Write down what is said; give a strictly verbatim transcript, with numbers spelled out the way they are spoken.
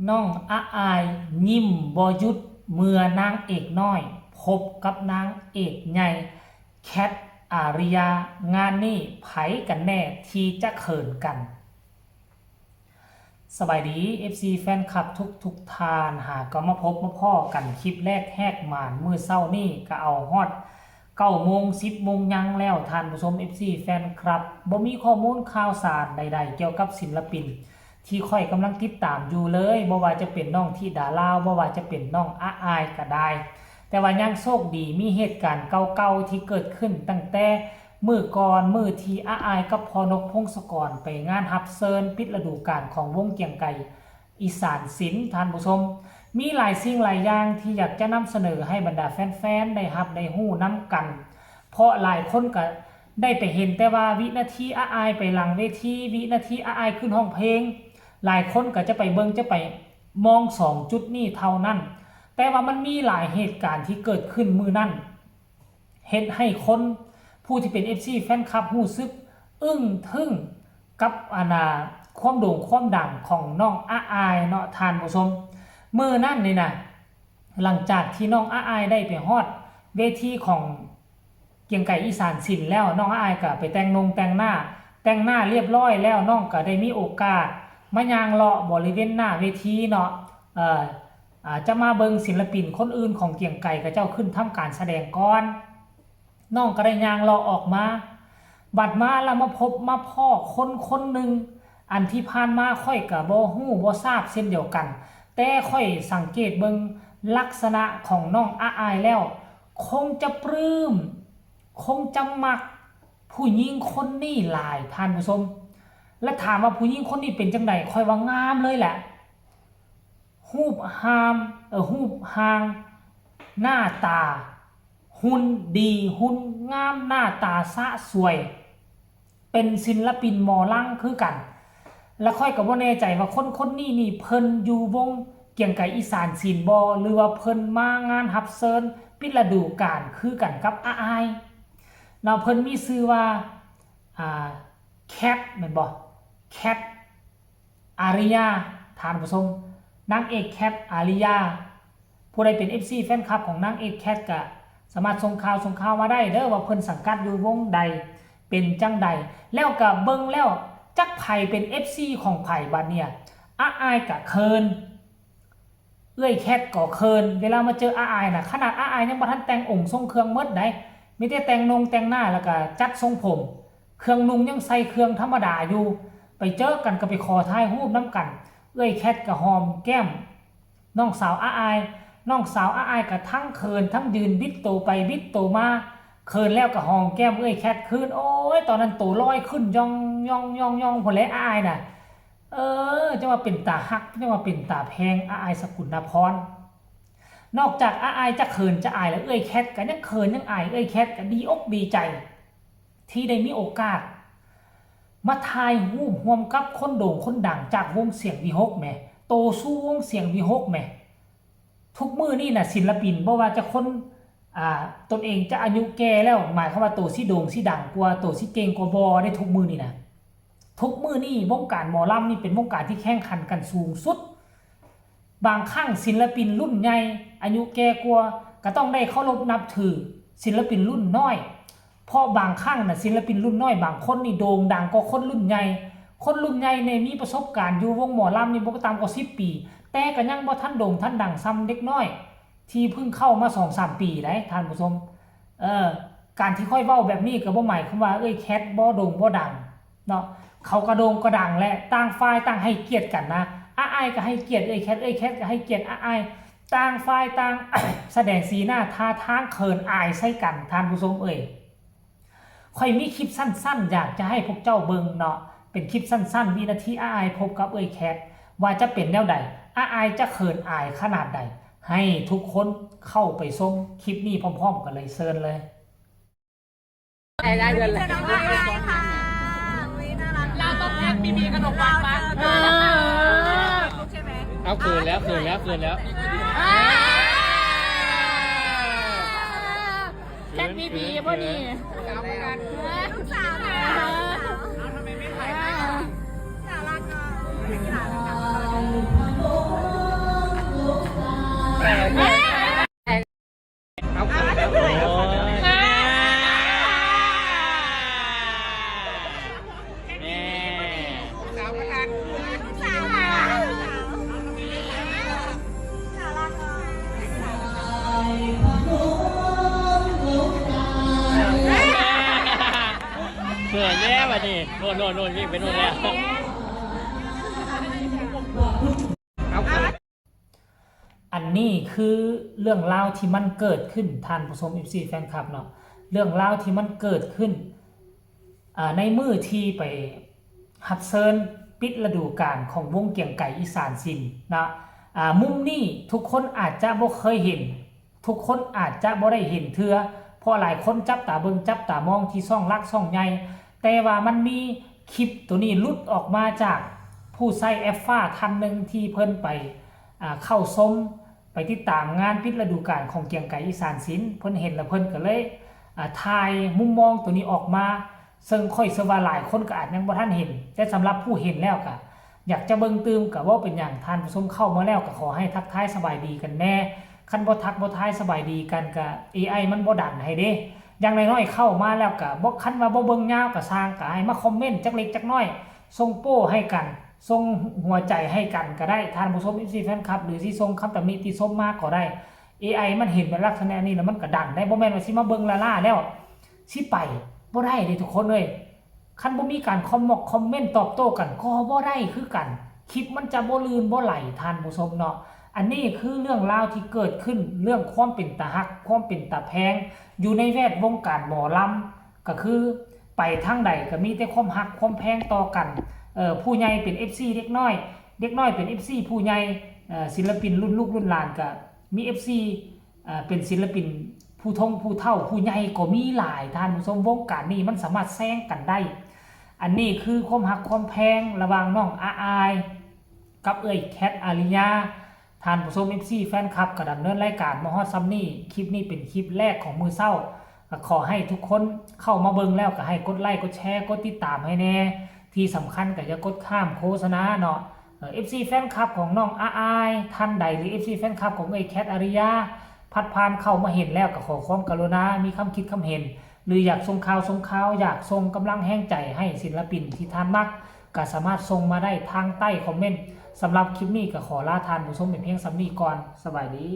น้องอะอายยิ้มบ่หยุดเมื่อนางเอกน้อยพบกับนางเอกใหญ่แคทอาริยา งานนี้ไผกันแน่ที่จะเขินกัน สบายดี เอฟซี แฟนคลับทุกทุกท่าน หากก็มาพบมาพ้อกันคลิปแรกแหกหมานมื้อเช้านี้ก็เอาฮอดเก้าโมง สิบโมงยังแล้ว ท่านผู้ชม เอฟซี แฟนคลับ บ่มีข้อมูลข่าวสารใดๆ เกี่ยวกับศิลปิน ที่ข้อยกำลังติดตามอยู่เลย บ่ว่าจะเป็นน้องธิดาลาว บ่ว่าจะเป็นน้องอะอายก็ได้ แต่ว่ายังโชคดีมีเหตุการณ์เก่าๆที่เกิดขึ้นตั้งแต่มื้อก่อน มื้อที่อะอายกับพ่อนกพงศกรไปงานรับเชิญปิดฤดูกาลของวงเกียงไกรอีสานศิลป์ ท่านผู้ชม มีหลายสิ่งหลายอย่างที่อยากจะนำเสนอให้บรรดาแฟนๆได้รับได้ฮู้นำกัน เพราะหลายคนก็ได้ไปเห็นแต่ว่าวินาทีอะอายไปหลังเวที วินาทีอะอายขึ้นร้องเพลง หลายคนก็จะไปเบิ่งจะไปมองสองจุดนี้เท่านั้น แต่ว่ามันมีหลายเหตุการณ์ที่เกิดขึ้นมื้อนั้น เฮ็ดให้คนผู้ที่เป็น เอฟซี แฟนคลับรู้สึกอึ้งทึ่งกับอันน่ะความโด่งความดังของน้องอะอายเนาะ ท่านผู้ชม มื้อนั้นนี่นะ หลังจากที่น้องอะอายได้ไปฮอดเวทีของเกียงไกรอีสานศิลป์แล้ว น้องอะอายก็ไปแต่งนงแต่งหน้า แต่งหน้าเรียบร้อยแล้ว น้องก็ได้มีโอกาสมาย่างเลาะบริเวณหน้าเวทีเนาะ เอ่อ อ่า จะมาเบิ่งศิลปินคนอื่นของเกียงไกรเขาเจ้าขึ้นทำการแสดงก่อน น้องก็ได้ย่างเลาะออกมา บัดมาแล้วมาพบมาพ้อคนคนหนึ่ง อันที่ผ่านมาข้อยก็บ่ฮู้บ่ทราบเช่นเดียวกัน แต่ข้อยสังเกตเบิ่งลักษณะของน้องอะอายแล้ว คงจะปลื้ม คงจะมักผู้หญิงคนนี้หลาย ท่านผู้ชม และถามว่าผู้หญิงคนนี้เป็นจั่งใด ข้อยว่างามเลยแหละ รูปฮาม เอ่อ รูปร่าง หน้าตา หุ่นดี หุ่นงาม หน้าตาสะสวย เป็นศิลปินหมอลำคือกัน และข้อยก็บ่แน่ใจว่าคนคนนี้นี่เพิ่นอยู่วงเกียงไกรอีสานศิลป์บ่ หรือว่าเพิ่นมางานรับเชิญปิดฤดูกาลคือกันกับอะอายเนาะ เพิ่นมีชื่อว่า อ่า แคทแม่นบ่ แคท อาริยา ท่านผู้ชม นางเอกแคท อาริยา ผู้ใดเป็น เอฟซี แฟนคลับของนางเอกแคทก็สามารถส่งข่าวส่งข่าวมาได้เด้อ ว่าเพิ่นสังกัดอยู่วงใด เป็นจั่งใด แล้วก็เบิ่งแล้วจักไผเป็น เอฟซี ของไผ บัดเนี่ย อะอายก็เขิน เอื้อยแคทก็เขิน เวลามาเจออะอายน่ะ ขนาดอะอายยังบ่ทันแต่งองค์ทรงเครื่องหมดใด มีแต่แต่งนงแต่งหน้าแล้วก็จัดทรงผม เครื่องนุ่งยังใส่เครื่องธรรมดาอยู่ ไปเจอกันก็ไปขอถ่ายรูปนำกัน เอื้อยแคทก็หอมแก้มน้องสาวอะอาย น้องสาวอะอายก็ทั้งเขินทั้งยืนบิดโตไปบิดโตมา เขินแล้วก็หอมแก้มเอื้อยแคทคืน โอ้ย ตอนนั้นโตลอยขึ้นย่องย่องย่องย่องพู้นแหละอะอายน่ะ เออ จั่งว่าเป็นตาฮัก จั่งว่าเป็นตาแพง อะอาย สกุณาภรณ์ นอกจากอะอายจะเขินจะอายแล้ว เอื้อยแคทก็ยังเขินยังอาย เอื้อยแคทก็ดีอกดีใจ ที่ได้มีโอกาส มาถ่ายรูปร่วมกับคนโด่งคนดังจากวงเสียงวิหคแหม โตสู้วงเสียงวิหคแหม ทุกมื้อนี่น่ะศิลปินบ่ว่าจะคน อ่า ตนเองจะอายุแก่แล้ว หมายความว่าโตสิโด่งสิดังกว่า โตสิเก่งกว่าบ่ได้ ทุกมื้อนี่นะ ทุกมื้อนี่วงการหมอลำนี่เป็นวงการที่แข่งขันกันสูงสุด บางครั้งศิลปินรุ่นใหญ่อายุแก่กว่าก็ต้องได้เคารพนับถือศิลปินรุ่นน้อย เพราะบางครั้งน่ะศิลปินรุ่นน้อยบางคนนี่โด่งดังกว่าคนรุ่นใหญ่ คนรุ่นใหญ่เนี่ยมีประสบการณ์อยู่วงหมอลำนี่บ่ต่ำกว่าสิบปี แต่ก็ยังบ่ทันโด่งทันดังส่ำเด็กน้อย ที่เพิ่งเข้ามาสองสามปีได้ ท่านผู้ชม เออ การที่ข้อยเว้าแบบนี้ก็บ่หมายความว่าเอื้อยแคทบ่โด่งบ่ดังเนาะ เขาก็โด่งก็ดังแหละ ต่างฝ่ายต่างให้เกียรติกันนะ อะอายก็ให้เกียรติเอื้อยแคท เอื้อยแคทก็ให้เกียรติอะอาย ต่างฝ่ายต่าง แสดงสีหน้าท่าทางเขินอายใส่กัน ท่านผู้ชมเอ่ย ข้อยมีคลิปสั้นๆ อยากจะให้พวกเจ้าเบิ่งเนาะ เป็นคลิปสั้นๆ วินาทีอะอายพบกับเอื้อยแคท ว่าจะเป็นแนวใด อะอายจะเขินอายขนาดใด ให้ทุกคนเข้าไปชมคลิปนี้พร้อมๆ กันเลย เชิญเลย ได้ได้เดินเลย เจอน้องอะอายค่ะ อุ๊ย น่ารัก เราต้องแท็กบีบีกนกวันปะ เออ ใช่ไหม เอาเขินแล้ว เขินแล้ว เขินแล้ว อ่า แคทบีบีบ่นี่ ลูกสาวนะ ลูกสาว น่ารักอ่ะ น่ารักอ่ะ โน่นโน่นพี่ไปโน่นแล้ว อันนี้คือเรื่องราวที่มันเกิดขึ้น ท่านผู้ชม เอฟซี แฟนคลับเนาะ เรื่องราวที่มันเกิดขึ้น อ่า ในมื้อที่ไปรับเชิญปิดฤดูกาลของวงเกียงไกรอีสานศิลป์นะ อ่า มุมนี้ทุกคนอาจจะบ่เคยเห็น ทุกคนอาจจะบ่ได้เห็นเทื่อ เพราะหลายคนจับตาเบิ่งจับตามองที่ช่องหลักช่องใหญ่ แต่ว่ามันมีคลิปตัวนี้หลุดออกมาจากผู้ใช้แอปฟ้าท่านหนึ่งที่เพิ่นไป อ่า เข้าชม ไปติดตามงานปิดฤดูกาลของเกียงไกรอีสานศิลป์ เพิ่นเห็นแล้วเพิ่นก็เลย อ่า ถ่ายมุมมองตัวนี้ออกมา ซึ่งข้อยเชื่อว่าหลายคนก็อาจยังบ่ทันเห็น แต่สำหรับผู้เห็นแล้วก็อยากจะเบิ่งตื่มก็บ่เป็นหยัง ท่านผู้ชมเข้ามาแล้วก็ขอให้ทักทายสบายดีกันแน่ คันบ่ทักบ่ทายสบายดีกันก็ เอไอ มันบ่ดันให้เด้ อย่างน้อยๆเข้ามาแล้วก็บ่ คันว่าบ่เบิ่งยาวก็ซ่าง ก็ให้มาคอมเมนต์จักเล็กจักน้อย ส่งโป้ให้กัน ส่งหัวใจให้กันก็ได้ ท่านผู้ชม เอฟซี แฟนคลับ หรือสิส่งคำตำหนิติชมมาก็ได้ เอไอ มันเห็นเป็นลักษณะนี้แล้วมันก็ดันได้ บ่แม่นว่าสิมาเบิ่งล้าๆแล้วสิไป บ่ได้เด้ทุกคนเอ้ย คันบ่มีการคอมมอกคอมเมนต์ตอบโต้กันก็บ่ได้คือกัน คลิปมันจะบ่ลื่นบ่ไหล ท่านผู้ชมเนาะ อันนี้คือเรื่องราวที่เกิดขึ้น เรื่องความเป็นตาฮัก ความเป็นตาแพง อยู่ในแวดวงการหมอลำ ก็คือไปทางใดก็มีแต่ความฮักความแพงต่อกัน เอ่อ ผู้ใหญ่เป็น เอฟซี เด็กน้อย เด็กน้อยเป็น เอฟซี ผู้ใหญ่ เอ่อ ศิลปินรุ่นลูกรุ่นหลานก็มี เอฟซี เอ่อ เป็นศิลปินผู้ทงผู้เฒ่าผู้ใหญ่ก็มีหลาย ท่านผู้ชม วงการนี้มันสามารถแซงกันได้ อันนี้คือความฮักความแพงระหว่างน้องอาอายกับเอื้อยแคทอาริยา ท่านผู้ชม เอฟซี แฟนคลับ ก็ดำเนินรายการมาฮอดส่ำนี้ คลิปนี้เป็นคลิปแรกของมื้อเช้า ก็ขอให้ทุกคนเข้ามาเบิ่งแล้วก็ให้กดไลค์กดแชร์กดติดตามให้แน่ ที่สำคัญก็อย่ากดข้ามโฆษณาเนาะ เอ่อ เอฟซี แฟนคลับของน้องอาอายท่านใด หรือ เอฟซี แฟนคลับของเอื้อยแคทอาริยา พัดผ่านเข้ามาเห็นแล้วก็ขอความกรุณา มีคำคิดคำเห็น หรืออยากส่งข่าวส่งข่าว อยากส่งกำลังแฮงใจให้ศิลปินที่ท่านมัก ก็สามารถส่งมาได้ทางใต้คอมเมนต์ สำหรับคลิปนี้ก็ขอลาท่านผู้ชมไปเพียงส่ำนี้ก่อน สบายดี